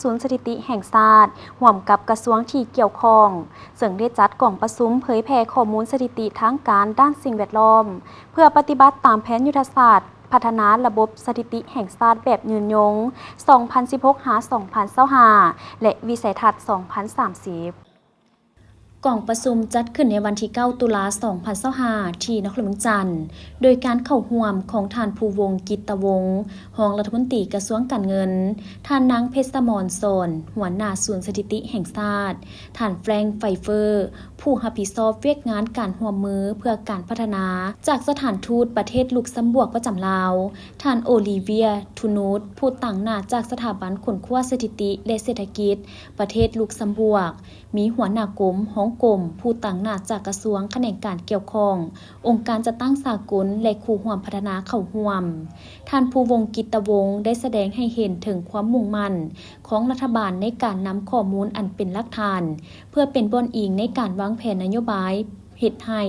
ສູນສະຖິຕິແຫ່ງຊາດ ຮ່ວມກັບກະຊວງທີ່ກ່ຽວຂ້ອງ ເຊິ່ງໄດ້ຈັດກອງປະຊຸມເຜີຍແຜ່ຂໍ້ມູນສະຖິຕິທາງການດ້ານສິ່ງແວດລ້ອມ ເພື່ອປະຕິບັດຕາມແຜນຍຸດທະສາດພັດທະນາລະບົບສະຖິຕິແຫ່ງຊາດແບບຍືນຍົງ ສອງພັນສິບຫົກ ຫາ ສອງພັນຊາວຫ້າ ແລະ ວິໄສທັດ ສອງພັນສາມສິບ. ກອງປະຊຸມຈັດຂຶ້ນໃນວັນທີເກົ້າ ຕຸລາ ສອງພັນຊາວຫ້າ ທີ່ນະຄອນຫຼວງວຽງຈັນ ໂດຍການເຂົ້າຮ່ວມຂອງທ່ານ ພູວົງ ກິດຕະວົງ ຮອງລັດຖະມົນຕີກະຊວງການເງິນ, ທ່ານນາງ ເພັດສະໝອນ ສອນ ຫົວໜ້າສູນສະຖິຕິແຫ່ງຊາດ, ທ່ານ ແຟຣງ ໄຟເຟີ ຜູ້ຮັບຜິດຊອບວຽກງານການຮ່ວມມືເພື່ອການພັດທະນາຈາກສະຖານທູດປະເທດລຸກຊຳບວກປະຈຳລາວ, ທ່ານ ໂອລິເວຍ ທູນູດ ຜູ້ຕາງໜ້າຈາກສະຖາບັນຄົ້ນຄວ້າສະຖິຕິ ແລະ ເສດຖະກິດປະເທດລຸກຊຳບວກ, ມີຫົວໜ້າກົມ, ຮອງກົມ, ຜູ້ຕາງໜ້າຈາກກະຊວງ, ຂະແໜງການກ່ຽວຂ້ອງ, ອົງການຈັດຕັ້ງສາກົນ ແລະ ຄູ່ຮ່ວມພັດທະນາເຂົ້າຮ່ວມ. ທ່ານ ພູວົງ ກິດຕະວົງ ໄດ້ສະແດງໃຫ້ເຫັນເຖິງຄວາມມຸ່ງໝັ້ນຂອງລັດຖະບານໃນການນຳຂໍ້ມູນອັນເປັນຫຼັກຖານ ເພື່ອເປັນບ່ອນອີງໃນການວາງແຜນນະໂຍບາຍ ເຮັດໃຫ້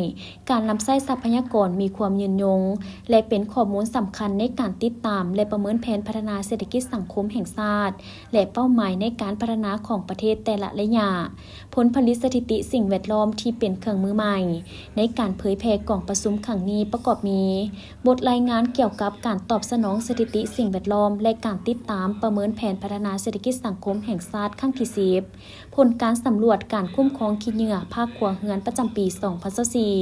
ການນຳໃຊ້ຊັບພະຍາກອນມີຄວາມຍືນຍົງ ແລະ ເປັນຂໍ້ມູນສຳຄັນໃນການຕິດຕາມ ແລະ ປະເມີນແຜນພັດທະນາເສດຖະກິດສັງຄົມແຫ່ງຊາດ ແລະ ເປົ້າໝາຍໃນການພັດທະນາຂອງປະເທດແຕ່ລະໄລຍະ. ຜົນຜະລິດສະຖິຕິສິ່ງແວດລ້ອມທີ່ເປັນເຄື່ອງມືໃໝ່ໃນການເຜີຍແຜ່ກອງປະຊຸມຄັ້ງນີ້ປະກອບມີ ບົດລາຍງານກ່ຽວກັບການຕອບສະໜອງສະຖິຕິສິ່ງແວດລ້ອມ ແລະ ການຕິດຕາມປະເມີນແຜນພັດທະນາເສດຖະກິດສັງຄົມແຫ່ງຊາດຄັ້ງທີສິບ, ຜົນການສຳຫຼວດການຄຸ້ມຄອງຂີ້ເຫຍື້ອພາກຄົວເຮືອນປະຈຳປີສອງພັນຊາວສີ່,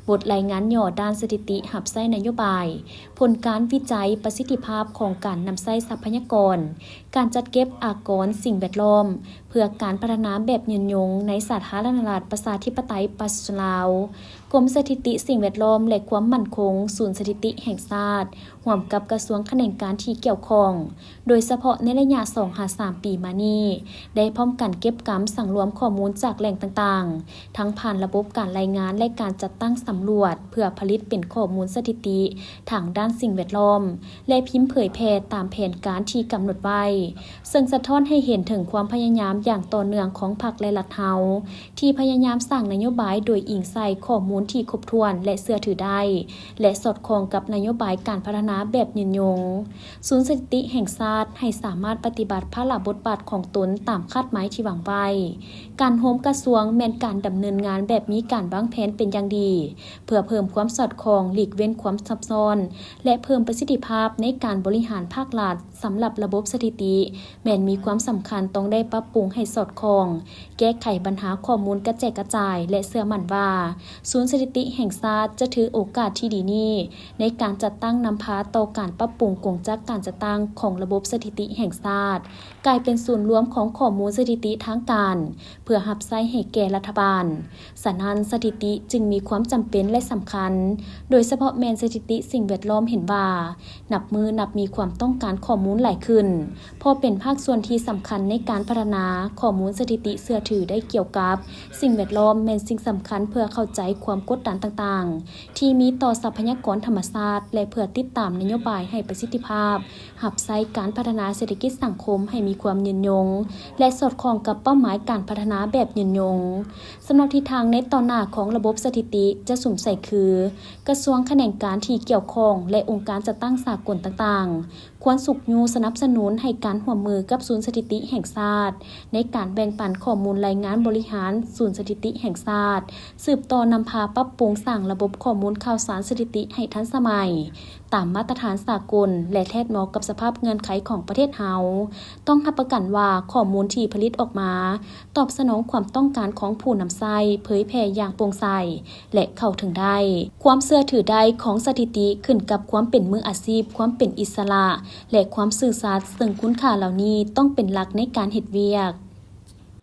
ບົດລາຍງານຫຍໍ້ດ້ານສະຖິຕິຮັບໃຊ້ນະໂຍບາຍ, ຜົນການວິໄຈປະສິດທິພາບຂອງການນຳໃຊ້ຊັບພະຍາກອນ, ການຈັດເກັບອາກອນສິ່ງແວດລ້ອມ ເພື່ອການພັດທະນາແບບຍືນຍົງໃນສາທາລະນະລັດປະຊາທິປະໄຕປະຊາຊົນລາວ, ກົມສະຖິຕິສິ່ງແວດລ້ອມ ແລະ ຄວາມໝັ້ນຄົງ, ສູນສະຖິຕິແຫ່ງຊາດ ຮ່ວມກັບກະຊວງຂະແໜງການທີ່ກ່ຽວຂ້ອງ, ໂດຍສະເພາະໃນໄລຍະສອງຫາສາມປີມານີ້ ໄດ້ພ້ອມກັນເກັບກຳສັງລວມຂໍ້ມູນຈາກແຫຼ່ງຕ່າງໆ, ທັງຜ່ານລະບົບການລາຍງານ ແລະ ການຈັດຕັ້ງສຳຫຼວດ ເພື່ອຜະລິດເປັນຂໍ້ມູນສະຖິຕິທາງດ້ານສິ່ງແວດລ້ອມ ແລະ ພິມເຜີຍແຜ່ຕາມແຜນການທີ່ກຳນົດໄວ້, ເຊິ່ງສະທ້ອນໃຫ້ເຫັນເຖິງຄວາມພະຍາຍາມຢ່າງຕໍ່ເນື່ອງຂອງພັກ ແລະ ລັດເຮົາ ທີ່ພະຍາຍາມສ້າງນະໂຍບາຍໂດຍອີງໃສ່ຂໍ້ມູນທີ່ຄົບຖ້ວນ ແລະ ເຊື່ອຖືໄດ້ ແລະ ສອດຄ່ອງກັບນະໂຍບາຍການພັດທະນາແບບຍືນຍົງ. ສູນສະຖິຕິແຫ່ງຊາດໃຫ້ສາມາດປະຕິບັດພາລະບົດບາດຂອງຕົນຕາມຄາດໝາຍທີ່ວາງໄວ້. ການໂຮມກະຊວງແມ່ນການດຳເນີນງານແບບມີການວາງແຜນເປັນຢ່າງດີ ເພື່ອເພີ່ມຄວາມສອດຄ່ອງ, ຫຼີກເວັ້ນຄວາມຊັບຊ້ອນ ແລະ ເພີ່ມປະສິດທິພາບໃນການບໍລິຫານພາກລັດ. ສຳລັບລະບົບສະຖິຕິ ແມ່ນມີຄວາມສຳຄັນຕ້ອງໄດ້ປັບປຸງໃຫ້ສອດຄ່ອງ, ແກ້ໄຂບັນຫາຂໍ້ມູນກະແຈກກະຈາຍ ແລະ ເຊື່ອໝັ້ນວ່າ ສູນສະຖິຕິແຫ່ງຊາດຈະຖືໂອກາດທີ່ດີນີ້ ໃນການຈັດຕັ້ງນຳພາຕໍ່ການປັບປຸງກົງຈັກການຈັດຕັ້ງຂອງລະບົບສະຖິຕິແຫ່ງຊາດ ກາຍເປັນສູນລວມຂອງຂໍ້ມູນສະຖິຕິທາງການ ເພື່ອຮັບໃຊ້ໃຫ້ແກ່ລັດຖະບານ. ສະນັ້ນ, ສະຖິຕິຈຶ່ງມີຄວາມຈຳເປັນ ແລະ ສຳຄັນ, ໂດຍສະເພາະແມ່ນສະຖິຕິສິ່ງແວດລ້ອມເຫັນວ່າ ນັບມື້ນັບມີຄວາມຕ້ອງການຂໍ້ມູນຫຼາຍຂຶ້ນ, ເພາະເປັນພາກສ່ວນທີ່ສຳຄັນໃນການພັດທະນາ. ຂໍ້ມູນສະຖິຕິເຊື່ອຖືໄດ້ກ່ຽວກັບສິ່ງແວດລ້ອມແມ່ນສິ່ງສຳຄັນເພື່ອເຂົ້າໃຈຄວາມກົດດັນຕ່າງໆ ທີ່ມີຕໍ່ຊັບພະຍາກອນທຳມະຊາດ ແລະ ເພື່ອຕິດຕາມນະໂຍບາຍໃຫ້ປະສິດທິພາບ ຮັບໃຊ້ການພັດທະນາເສດຖະກິດສັງຄົມໃຫ້ມີຄວາມຍືນຍົງ ແລະ ສອດຄ່ອງກັບເປົ້າໝາຍການພັດທະນາແບບຍືນຍົງ. ສຳລັບທິດທາງໃນຕໍ່ໜ້າຂອງລະບົບສະຖິຕິຈະສຸມໃສ່ຄື ກະຊວງຂະແໜງການທີ່ກ່ຽວຂ້ອງ ແລະ ອົງການຈັດຕັ້ງສາກົນຕ່າງໆ ຄວນຊຸກຍູ້ສະໜັບສະໜູນໃຫ້ການຮ່ວມມືກັບສູນສະຖິຕິແຫ່ງຊາດ ໃນການແບ່ງປັນຂໍ້ມູນລາຍງານບໍລິຫານສູນສະຖິຕິແຫ່ງຊາດ, ສືບຕໍ່ນຳພາປັບປຸງສ້າງລະບົບຂໍ້ມູນຂ່າວສານສະຖິຕິໃຫ້ທັນສະໄໝ ຕາມມາດຕະຖານສາກົນ ແລະ ແທດເໝາະກັບສະພາບເງື່ອນໄຂຂອງປະເທດເຮົາ. ຕ້ອງຮັບປະກັນວ່າຂໍ້ມູນທີ່ຜະລິດອອກມາ ຕອບສະໜອງຄວາມຕ້ອງການຂອງຜູ້ນຳໃຊ້, ເຜີຍແຜ່ຢ່າງໂປ່ງໃສ ແລະ ເຂົ້າເຖິງໄດ້. ຄວາມເຊື່ອຖືໄດ້ຂອງສະຖິຕິຂຶ້ນກັບຄວາມເປັນມືອາຊີບ, ຄວາມເປັນອິດສະຫຼະ ແລະ ຄວາມຊື່ສັດ, ເຊິ່ງຄຸນຄ່າເຫຼົ່ານີ້ຕ້ອງເປັນຫຼັກໃນການເຮັດວຽກ.